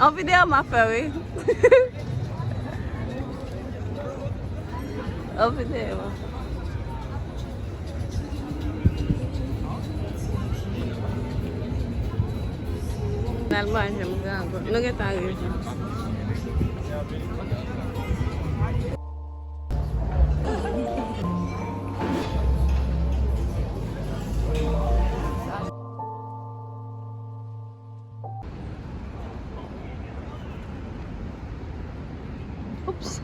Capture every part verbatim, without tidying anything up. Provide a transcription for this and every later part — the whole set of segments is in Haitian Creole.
Yon videyo m ap fè, wi. Yon videyo. N al manje, m grangou. Nou gentan rive. Oops.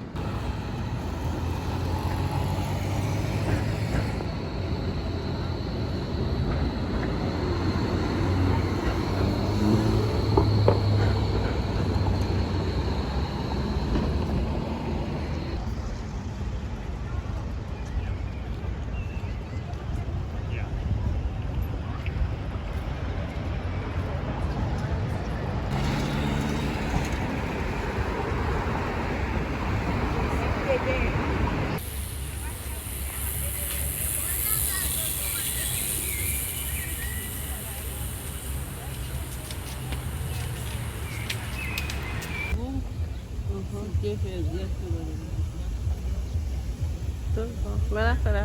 Tout bon. Mwen la fè la.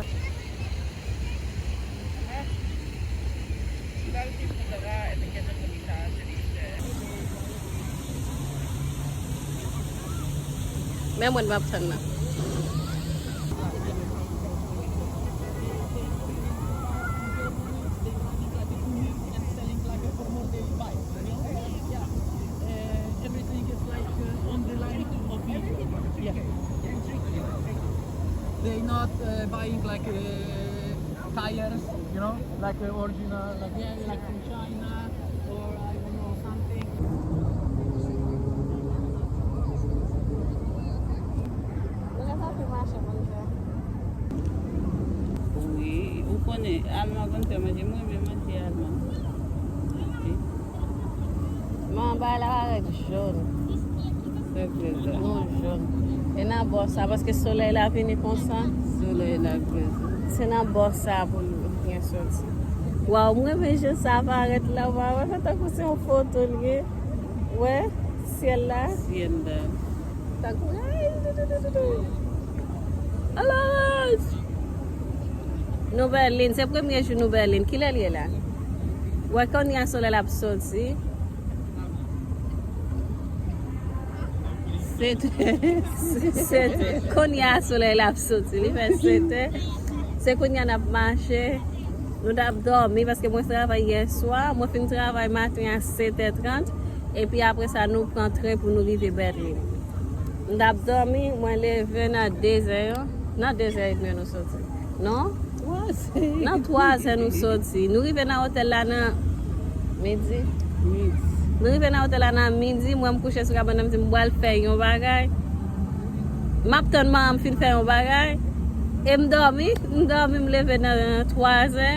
Men mwen m ap tann nan. They not uh, buying like uh, tires, you know, like uh, original, like, yeah, like from China or I don't know something. Wi, ou konnen, Alman konn fè manje, mwen renmen manje Alman. Wi. Men bagay la parèt jòn. Trè prezan. Non, jòn. E nan bò sa, paske solèy la vini konsa. Solèy la prezan. Se nan bò sa pou l gen soti. Waw, mwen renmen jan sa parèt la, w pa wè sa tankou se yon foto l ye. Wè, syèl la. Syèl la. Tankou, ay, tou, tou, tou, tou, tou. Alòs! Nouvèl Lin, se premye jou Nouvèl Lin. Kilè l ye la? Wè, kounye a solèy la ap soti. Sèt è. Sèt è. Kounye a solèy la ap soti. Li fè sèt è. Se kounye a n ap mache. Nou t ap dòmi paske mwen travay yè swa. Mwen fin travay maten a sèt è trant. Epi apre sa, nou pran tren pou nou rive Bèlin. M t ap dòmi, mwen leve nan de zè yo. Nan de zè edmi nou soti. Non? Twa zè. Nan twa zè nou soti. Nou rive nan otèl la nan midi. Midi. Nou rive nan otèl la nan midi, mwen m kouche sou kabann nan, m di m pral fè yon bagay. M ap tann manman m fin fè yon bagay. E m dòmi, m dòmi, m leve nan twa zè.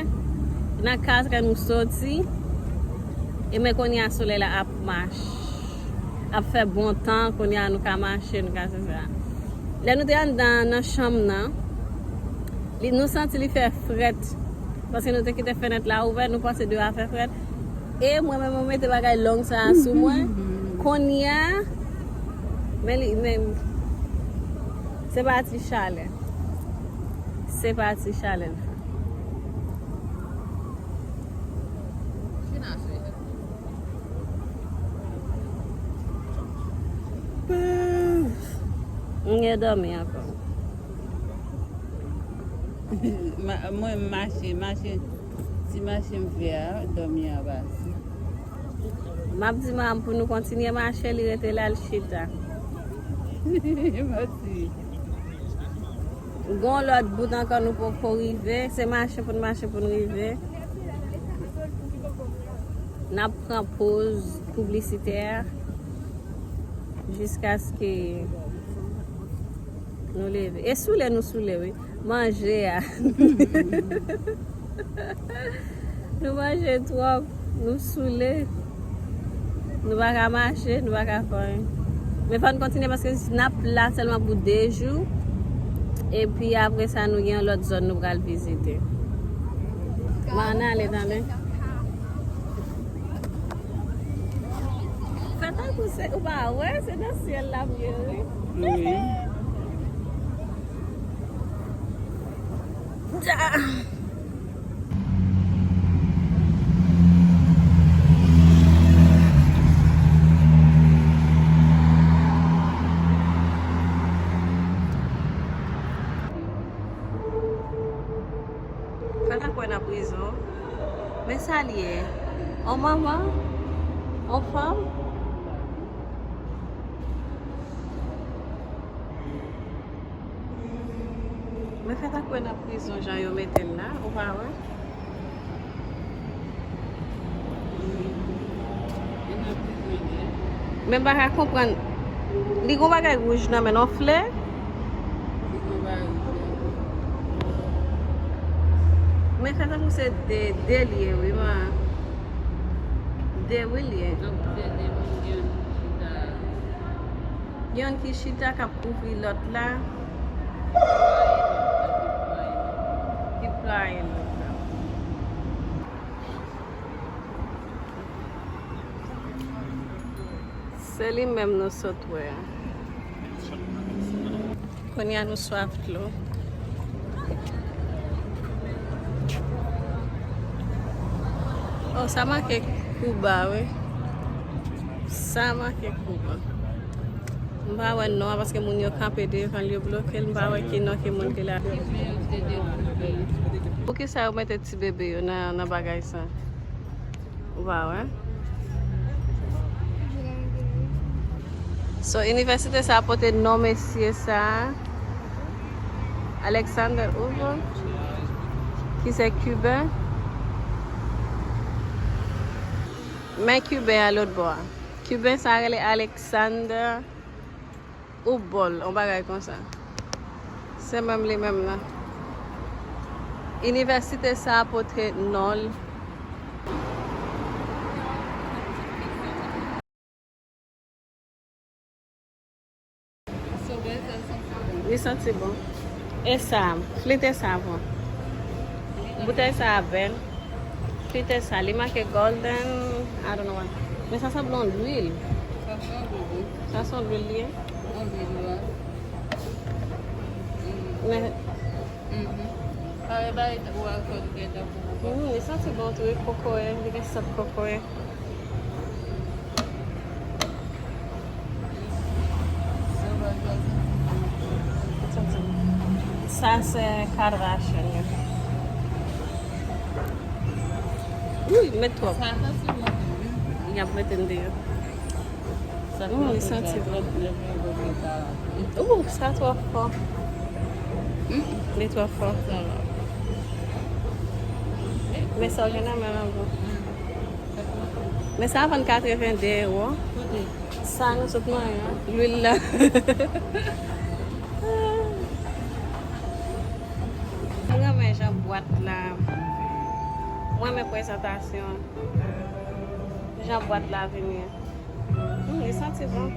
Nan kat zè nou soti. E men kounye a solèy la ap mache. Ap fè bon tan, kounye a nou ka mache, nou ka se sa. Lè nou te anndan nan chanm nan, li, nou santi li fè frèt. Paske nou te kite fenèt la ouvè, nou panse deyò a fè frèt. E mwen menm, mwen mete bagay long sa a sou mwen. Kounye a, men li, men, se pati chalè. Se pati chalè l fè. M gen dòmi ankò. Ma- Mwen, m mache, mache, ti mache m fè a, dòmi a pase. M ap di manman m pou nou kontinye mache, li rete la, l chita. Mèsi. Gon lòt bout ankò nou poko rive. Se mache pou n mache pou n rive. N ap pran poz piblisitè jiskaske nou leve. E soule nou soule, wi. Manje a. Nou manje twòp, nou soule. Nou pa ka mache, nou pa ka fè anyen. Men fò n kontinye paske n ap la sèlman pou de jou. Epi apre sa, nou gen yon lòt zòn nou pral vizite. Mwen ale tande. Fè tan. Se, ou pa wè, se nan syèl la m ye, wi. Wi. Fè tankou w nan prizon. Men sa l ye. On manman? On fanm? Men fè tankou w nan prizon jan yo mete l la, ou pa wè? Men m pa ka konprann. Li gon bagay wouj nan men l, on flè? Men fè tankou se de, de l ye, wi, man. De wi l ye. Donk, se de moun, youn ki chita. Youn ki chita k ap kouvri lòt la. Ki plwaye lòt la. Se li menm nou sot wè a. Kounye a nou swaf dlo. Oh, sa make Kouba, wi. Sa make Kouba. M pa wè non an paske moun yo kanpe devan l, yo bloke l. M pa wè ki non ki moun ki la. Poukisa yo mete ti bebe yo nan, nan bagay sa? Ou pa wè? So, inivèsite sa a pote non mesye sa a, Alexander Hugo, ki se Kiben. Men Kiben an lòt bò a. Kiben sa a rele Alexander Hubol, yon bagay konsa. Se menm li menm nan. Inivèsite sa a pote non l. Li santi bon. E sa, flite sa bon. Boutèy sa a bèl. Flite sa, li make golden, I don't know what. Men sa sanble yon lwil. Sa se yon lwil, wi. Sa se yon lwil li ye. Yon lwil, wi. Men Mhm. Pare bay ou alkòl gentan pou ou. Mm, li santi bon tou, e kokoye, li gen sant kokoye. Sa se Kardashian yo. Wi, met twòp. Sa santi bon tou, wi. Y ap mete m deyò. Mm, li santi bon. Ooh, sa twò fò. Mm, li twò fò. Men sa w gen nan men w an bon. Men sa vann katreven de ewo. Sa nou sot manyen an, lwil la. Mwen renmen jan bwat la. Mwen renmen prezantasyon an. Jan bwat la vini an. Hmm, li santi bon.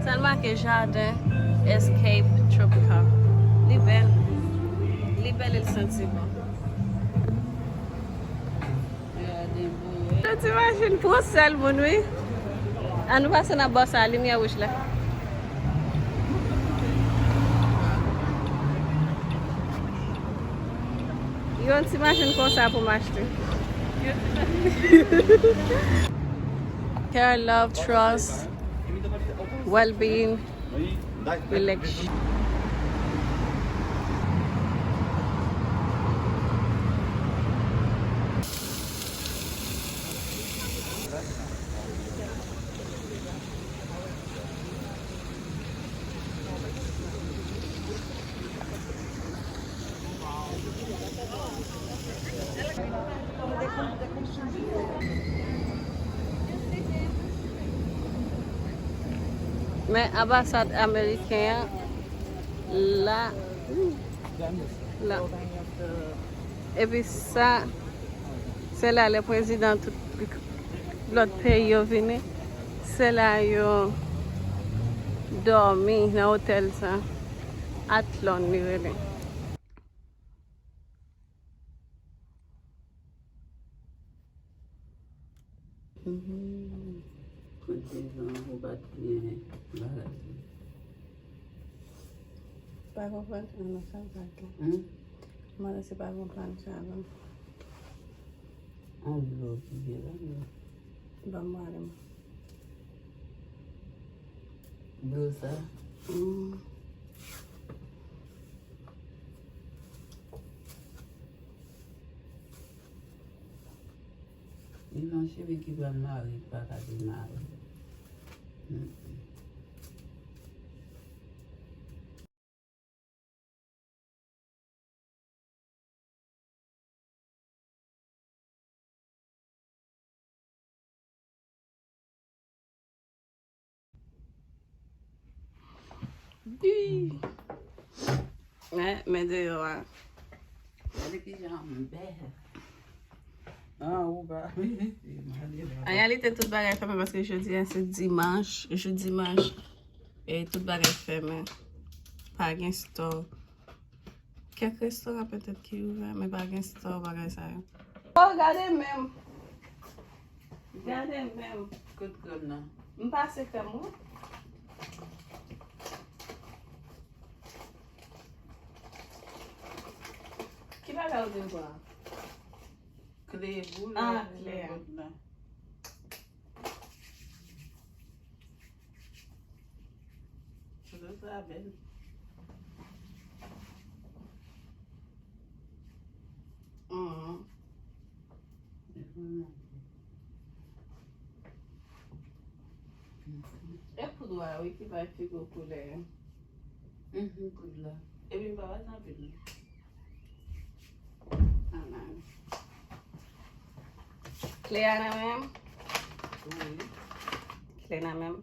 Sa l make Jardin Escape Tropical. Li bèl. Li bèl e l santi bon. Yon ti machin pou yon sèl moun, wi. An nou pase nan bò sa, limyè wouj la. Yon ti machin konsa pou m achte. Care, love, trust, well-being, relax. Men anbasad ameriken an la, la. Epi sa, se la lè prezidan tout lòt peyi yo vini, se la yo dòmi nan otèl sa. Athlone li rele. Mhm. Kote Devan ou pa t gen bagay. Pa konprann sa non, sa l pa gen. Hmm? Mwen se pa konprann sa non. An dlo ki gen la non. Ban m wale m. Dlo sa? Hmm. Li nan cheve ki pral mare, ki pa ka demare. Mm, mm. Ui. Men, men deyò a. Gade kijan m bèl. Ah, ou pa. An reyalite, tout bagay fèmen paske jodi a se dimanch. Jou dimanch. E tout bagay fèmen. Pa gen store. Kèk restoran petèt ki ouvè, men pa gen store, bagay sa yo. Oh, gade menm. Gade menm. Kote krèm nan? M pase krèm, wi. Ki bagay ou di m pran? Kle pou lè. Ah, kle a. Foto sa bèl. Mhm. E poud la, wi, ki bay figo koulè. Mhm, poud la. Epi m pa wè l nan vil. Amen. Kle a nan men m? Wi. Kle nan men m.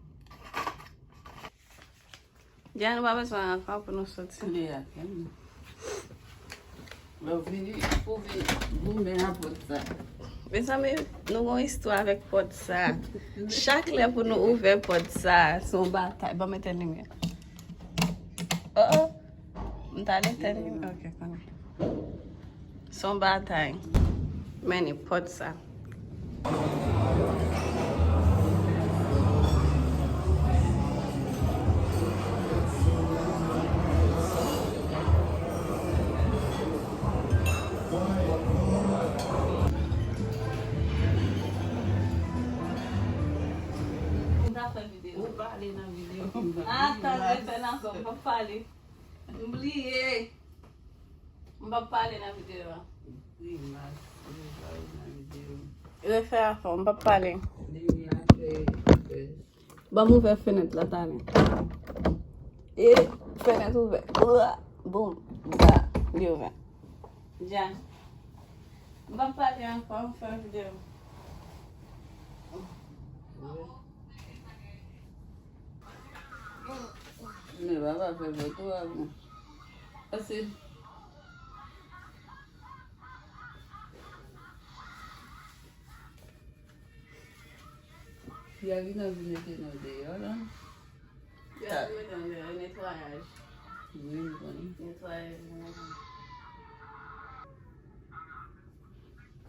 Dja nou pa bezwen ankò pou nou soti. Kle a, kle a. Lè w vini, pou vin goumen nan pòt sa. Mezanmi, nou gon istwa avèk pòt sa. Chak lè pou nou ouvè pòt sa, se yon batay. Ban m etèn limyè. Oh, oh. M ta ale etèn limyè. Ok, konnen. Se yon batay. Men nenpòt sa. Ou ta fè videyo. Ou pale nan videyo. Atan, refè nan fè, m p ap pale. M bliye. M p ap pale nan videyo a. Grimas, ou pale nan videyo. Refè afè w, m p ap pale. Limyè a fè, fè. Ban m ouvè fenèt la, talè. E, fenèt ouvè. Bwa! Boum! Ba! Li ouvè. Dja. M p ap pale ankò, m fè videyo. Men papa fè foto a bon. Pase. Fi a vin ap vin mete nou deyò la. Yo ap mete nou deyò, netwayaj. Wi, m konnen. Netwayaj, netwayaj.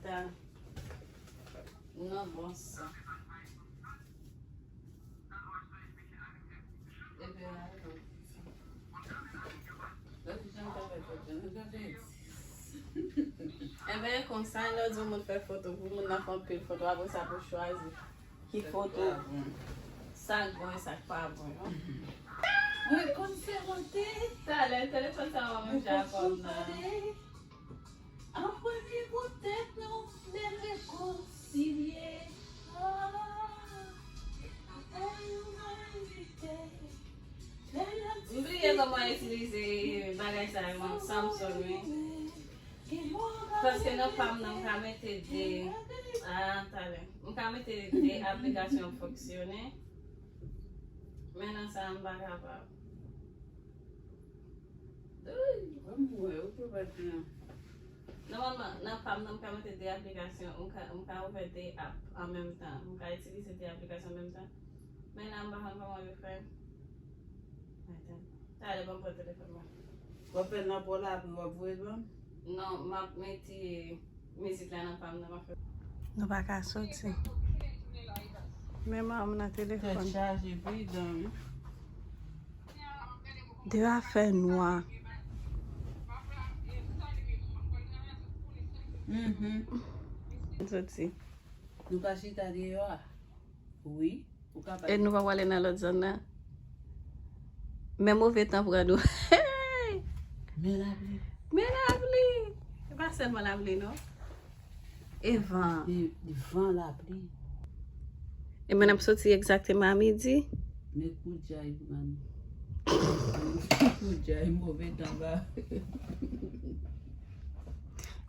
Ta. Nan bon san. Epi, lòt jan ta fè foto, nou ta fè. Enben, konsa, lè w di yon moun fè foto pou moun nan fè anpil foto, apre sa pou chwazi ki foto, sa k bon e sa k pa bon. Mwen konn se mante. Talè, telefòn sa w ap manje a kòm nan. An premye pou tèt nou, men rekonsilye. Ah, e yon verite. M bliye kòman itilize bagay sa yo, Samsung, wi. Paske nan pa m nan, m ka mete de, ah, talè. M ka mete de aplikasyon fonksyone. Men nan sa a, m pa kapab. Ui, ban m wè, ou te bat nan. Nòmalman, nan pa m nan, m ka mete de aplikasyon, m ka, m ka ouvè de app an menm tan, m ka itilize de aplikasyon an menm tan. Men la, m pa konn kòman yo fè. Atann. Talè, ban m pran telefòn mwen. W ap fè l nan pa w la, apre w ap voye l ban m? Non, m ap mete mizik la nan pa m nan, m ap fè. Nou pa ka soti. Men manman nan telefòn. Tèt chaje, pridan, wi. Deyò a fè nwa. Mhm. Soti. Nou ka chita deyò a? Wi. Ou ka E nou pa prale nan lòt zòn nan. Men move tan pran nou. Men lapli. Men lapli. E pa sèlman lapli, non. E van. E van, lapli. E men n ap soti egzakteman a midi. Men koudjay, man. Koudjay, move tan ba.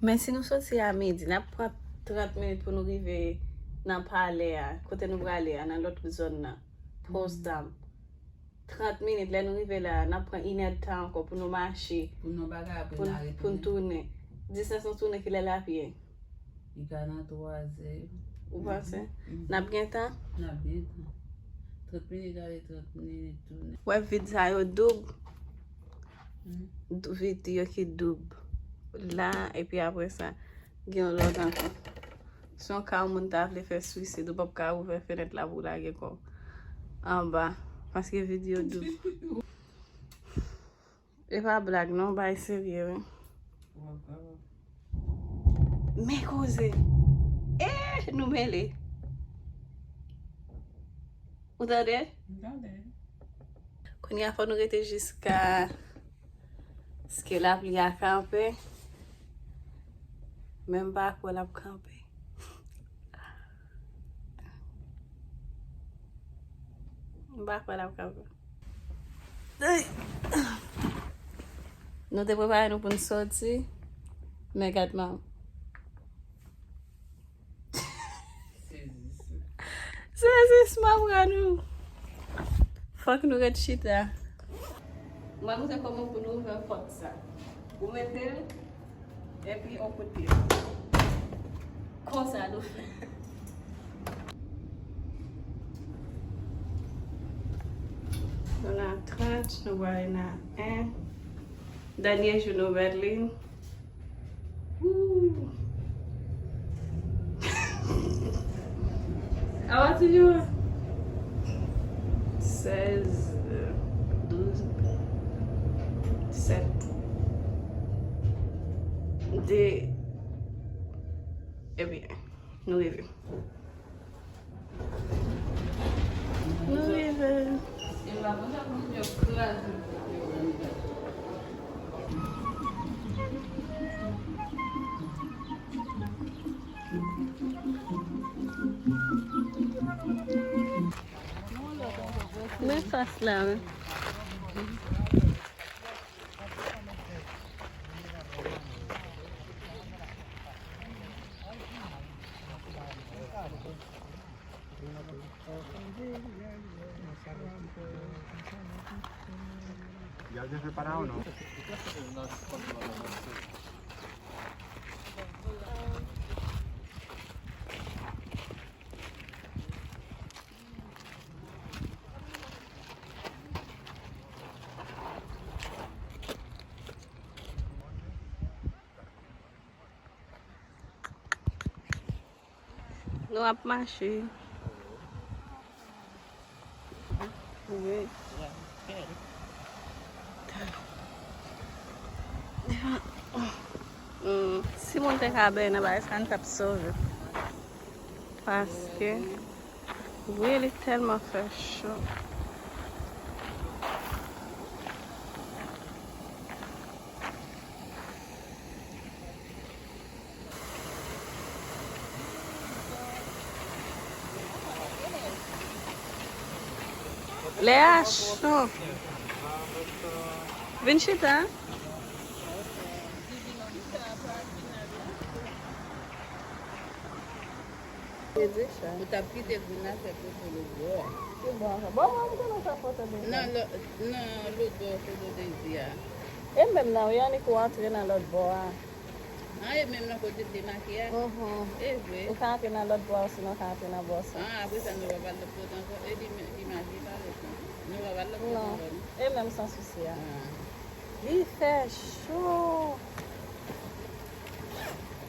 Men si nou soti a midi, n ap pran trant minit pou nou rive nan palè a, kote nou prale a, nan lòt zòn nan. Potsdam. Trant minit, lè nou rive la, n ap pran inèdtan ankò pou nou mache, Pou nou bagay apre pou n n arete. Pou n tounen. Distans nou tounen kilè l ap ye? Li ka nan twazè. Ou panse? Mhm. N ap gen tan? N ap gen tan. Trant minit ale, trant minit tounen. Wè vid sa yo doub. Mhm. Dou- Vid yo ki doub. La, epi apre sa, gen yon lòt ankò. Si yon ka yon moun ta vle fè swisid, ou p ap ka ouvè fenèt la pou w lage kò w anba. Paske vid yo doub. E pa blag, non, bay serye, wi. Men koze. Eh, nou mele. Ou tande? M tande. Kounye a fò nou rete jiska ske lapli a kanpe. Men m pa kwè l ap kanpe. M pa kwè l ap kanpe. Ey! Nou te prepare nou pou n soti. Men gad manman. Sezisman pran nou. Fòk nou ret chita. Mwen montre kòman pou nou ouvè pòt sa. Ou mete l, epi on kout pye. Konsa nou fè. Nou nan trant, nou prale nan en. Dènye jou nouvèl li. Ooh. Awa toujou. Sèz, douz, sèt, de. Ebyen, nou rive. Nou rive. Men fas la, wi. Ya yo preparado, ¿no? Nou ap mache. Wi. Mm, si moun te ka benyen nan bagay sa, n t ap sove. Paske, wi, li tèlman fè cho. Lè a cho. Vin chita. Ou t ap kite grenn la fè kote lòt bò a. Ki bò ankò? Bò mwen m konnen sa foto deja. Nan lò-, nan lòt bò kote w te di a. E menm nan wi, annik ou antre nan lòt bò a. An, e menm nan kote l te make a? Mhm. E vre. Ou ka antre nan lòt bò a, osinon ou ka antre nan bò sa. An, apre sa, nou pa pral lòt kote ankò. E li, li make parèt non. Nou pa pral lòt kote ankò non. E menm sans isi a. Li fè cho.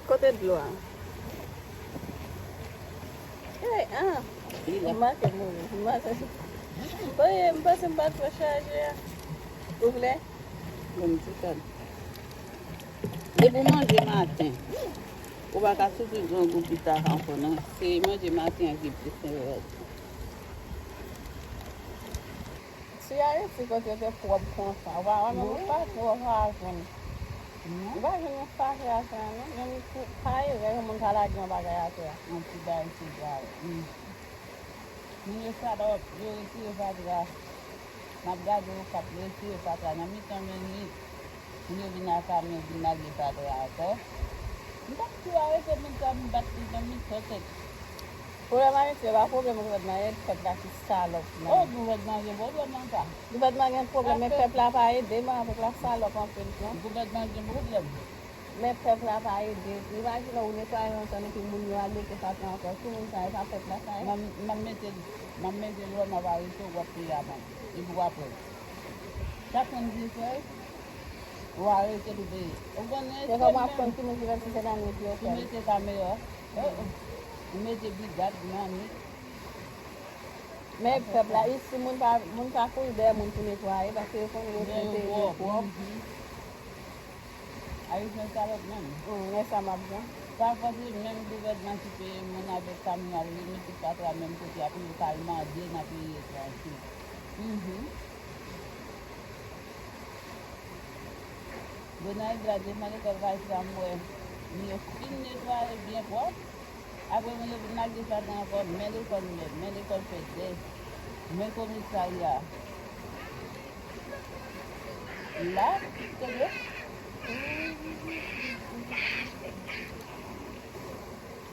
Kote dlo a? Hey, ah. Li la. M manke mouri. M manke. Oye, m panse m pa t pran chaje a. Ou vle? Bon, m ti kal. Depi w manje maten, ou pa ka soufri grangou pita ankò, non. Se manje maten an ki plis enpòtan. Si Ayiti kote yo te pwòp konsa, ou pa wè menm yon fatra ou pa jwenn. Ou pa jwenn yon fatra atè a non, menm pou pa erè yon moun ka lage yon bagay atè a. Yon ti bagay sou bra w. Moun yo salòp, yo retire fatra. M ap gade yo k ap retire fatra nan mitan men nwit. Moun yo vin ak kamyon vin lage fatra ankò. M t ap tou arete moun sa, m bat li nan mitan tèt. Pwoblèm Ayiti a pa pwoblèm gouvènman, e pèp la ki salòp, man. Oh, gouvènman gen pwoblèm nan sa. Gouvènman gen pwoblèm, men pèp la pa ede, man, pèp la salòp anpil tou. Gouvènman gen pwoblèm. Men pèp la pa ede. Imajine w netwaye yon zòn epi moun yo al mete fatra ankò sou moun sa, e pa pèp la sa ye. M ap, m ap mete, m ap mete lò, m ap arete w, w ap peye amand. Epi w ap wè. Chak moun di frè, w arete l, ou peye. Ou konnen se kòm w ap konn ki moun ki fè ti sènami epi yo fè l. Ou mete kamera, ou mete brigad nan nwit. Men pèp la, isi moun pa, moun pa kouri dèyè moun pou netwaye, paske yo konnen yo peye yo pwòp. Ayisyen salòp menm. Mm, men sa m ap di. Pa fòse menm gouvènman ki peye moun avèk kamyon al remete fatra menm kote a pou yo ka al mande nan peyi etranjè. Mhm. Gonayiv la, devan lekòl Kayisla, m wè moun yo fin netwaye byen pwòp. Apre moun yo vin lage fatra ankò, men lekòl nèt, men lekòl fè dèch, men komisarya. La, tande?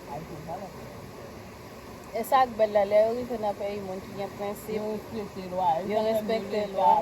Ay, se sa la. E sa k bèl la, lè yo rive nan peyi moun ki gen prensip, yo respekte lwa, yo respekte lwa.